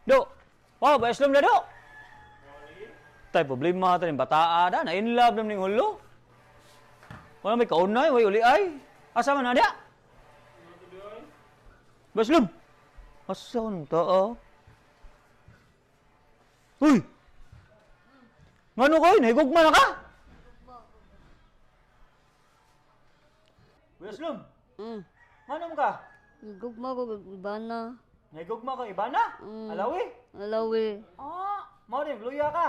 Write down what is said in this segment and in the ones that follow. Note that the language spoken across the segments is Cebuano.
Do. Wow, ba islom na do. Tay problema ta ning bataa da, na in love ning hulo. Wala may kaunay, way uli ay. Asa man na dia? Baslom. Asa man ta? Ah? Uy! Ngano koy? Nahigugma na ka? Baslom. Ngano mo ka? Gugma ko kag Ibana. Nahigugma ka Ibana? Mm. Alawi? Alawi. Ah, mao din luya ka.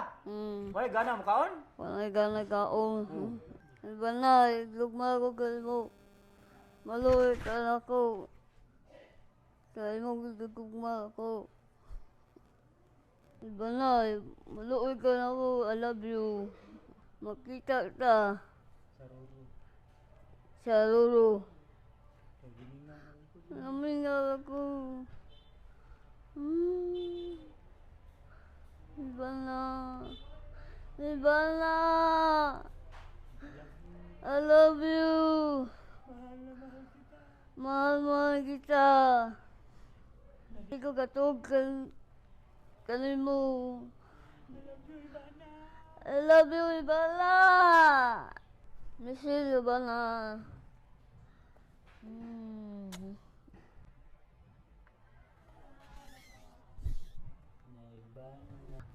Wala gana mo kaon? Walay gana kaon. Ibana, gugma ko kay mo. Maluwi ka na ko. Kay mo gugma ko. Ibana, maluwi ka na ko. I love you. Makita ta. Sa ruro. Namingaw ako. Iba na. Iba na. I love you. Mahal, mahal kita. Hindi ko katog kan kanimo. I love you, Ivana. Miss you, Ivana.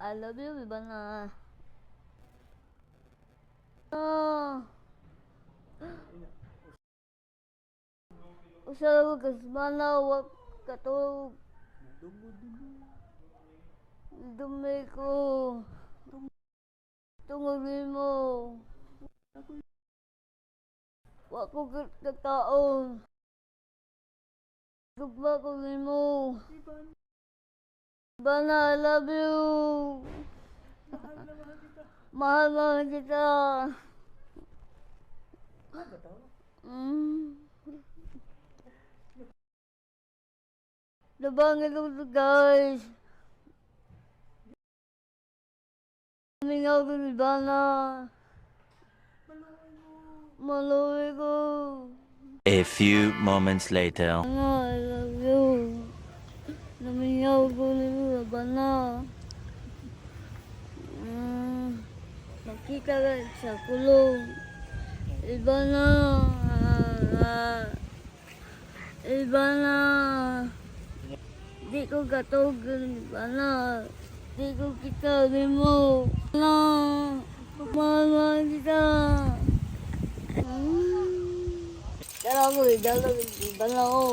I love you, Ivana. Ah. Usa ko kasmana wa katog. Dumi ko. Tungod nimo. Wa ko kataon. Gugma ko nimo. Bana, I love you. Mahal, mahal kita. Nabangin ko to, guys. Mingaw ko ni Bana. Maluwi ko. A few moments later. Bana, I love you. Namingaw ko ni Bana. Makita ka sa kulong. Iba na. Iba na. Di ko katog iba na. Di ko kita mo. Na. Mahal, mahal kita. Dala ko, dala ko, iba na ko.